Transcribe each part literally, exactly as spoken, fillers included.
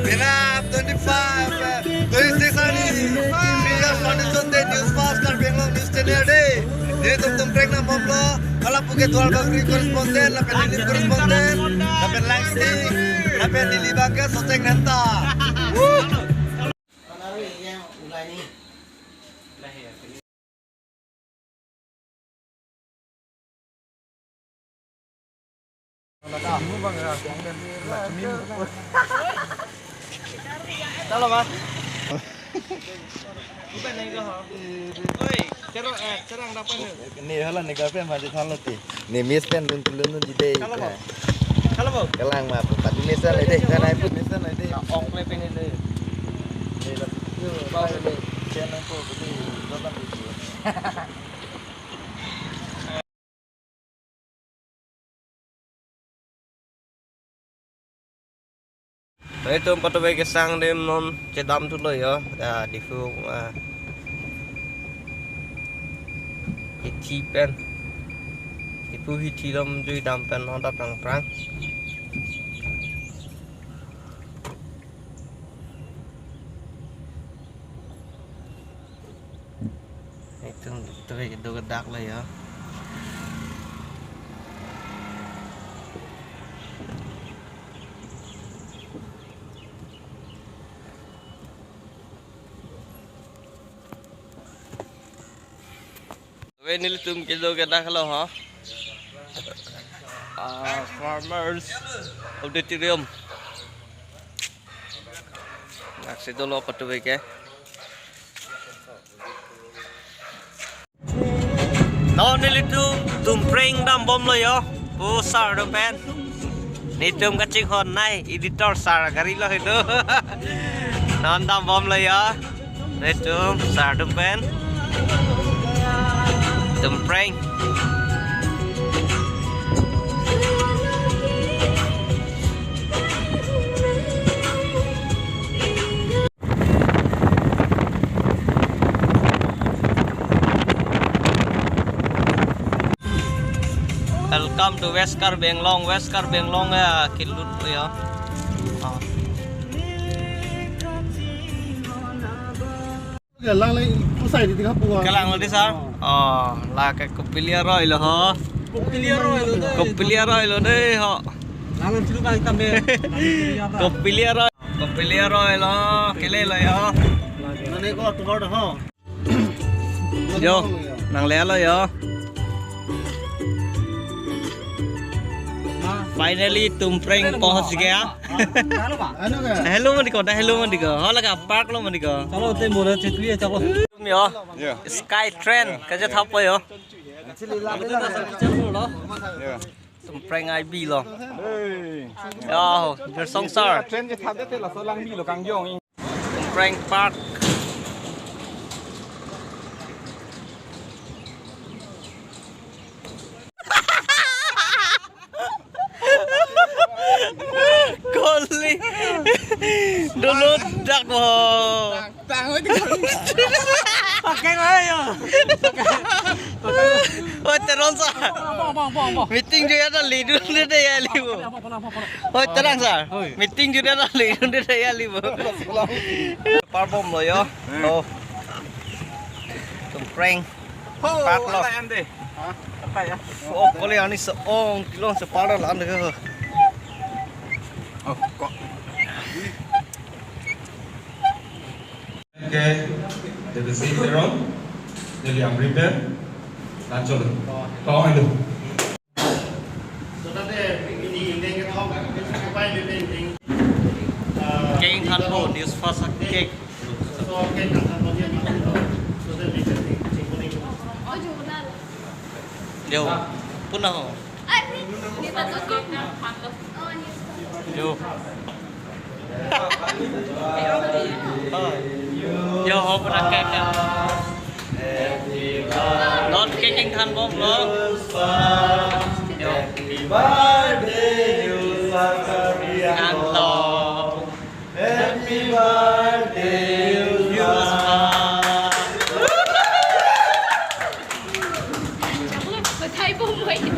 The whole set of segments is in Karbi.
Pinap twenty-five, eh, twenty-six ani, P R Foundation Day News Fast Karbi Anglong News Channel dei. Nelitum Tumpreng nang bomlo, hala puke Duarbagori correspondent, lapen Nilip correspondent, lapen Langsti, lapen neli abangke Socheng Hemta. Chalo, ma. Oi, cherang, eh, cherang dapat ni. Ni hala ni kape ma di than lo ti. Ni miss pen dun tulun dun di dei. Chalo, ma. Chalo, ma. Kelang ma, pati miss le dei. Than ai put miss le dei. Ong le pen le. Ni la. Yo, ba le. Chen nang ko, pati, lo kan di. Nelitum patube kesang adim non chedam thulo yo, ah, Diphu, ah, hithi pen, Diphu hithi dom jui dam pen non ta prang prang. Nelitum patube kedo kedak lo yo. Ave nelitum kedo kedak lo ha. Ah, Farmers Auditorium. Naksi dolo patube ke. Non nelitum Tumpreng dam bomlo yo, pu sar atum pen. Nelitum kachinghon nai, editor sar gari lo itu. Non dam bomlo yo, nelitum sar atum pen. Tumpreng. Welcome to West Karbi Anglong. West Karbi Anglong ya, kilut ya. Oh. Kelang le, pusai di tiga puluh. Kelang le di, sir? Oh. Oh, la ke kopi aroi lo ho. Kopi aroi lo dei. Kopi aroi lo dei ho. Langan silu bang tambe. Kopi aroi. Kopi aroi lo, kele lo yo. Nane ko tukar ho. Yo, nang le lo yo. Finally, Tumpreng pahunch gaya. Hello, mandi ko, dah hello, mandi ko. Ho laga park lo, mandi ko. Chalo, te mora chetwi, chalo. Yo. Yeah. Sky train, kaje thap yo. Yeah. Tumpreng I B lo. Hey. Yo, Gersong sir. Train je thap te laso lang bi lo kangjong. Tumpreng Park. Koli. Dulu dak mo. Pakai lah ya. Oi, terang sa. Meeting juga ada lidu dia ya libu. Oi, terang sa. Meeting juga ada lidu dia ya libu. Park bomlo yo. Oh. Tumpreng. Park lo. Oh, kali ani se ong kilong se park lo ande. Oh, kok. Okay, the same Teron, the Liam Ripen, Nachol. Kong ando. Keng thanpo, news fast cake. Yo, puna ho. Yo. Yo, ho pura cake ya. Non cake keng than bomlo. Yo. Happy birthday, you Sakariano. Ang to. Happy birthday, you Sakariano. Patay po mo yun.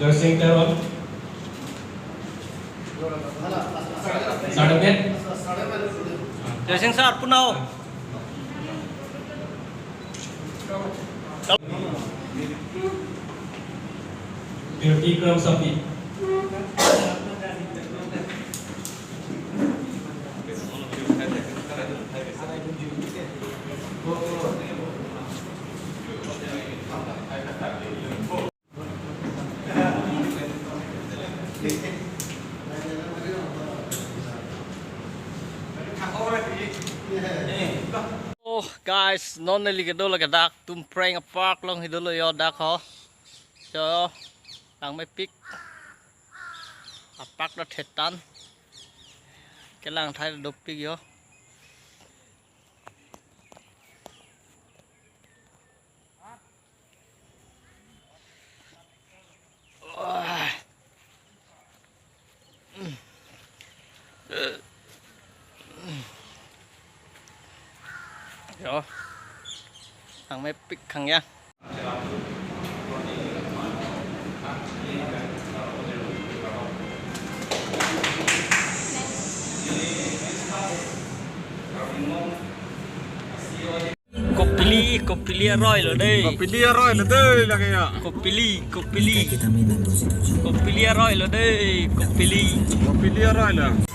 Joysing Teron. Certificate. Joysing sir, punao. Kirti Kramsapi. Oh guys, non neli kedo lake dak Tumpreng a-park along hidolo yo dak ho. Jo, langmepik. A-park do thetan. Kelang thai dopik yo. Yo, langmepik khang ya. Kopili, kopili aroi lo dei. Kopili aroi lo dei lake ya. Kopili, kopili. Kopili aroi lo dei, kopili. Kopili aroi lo.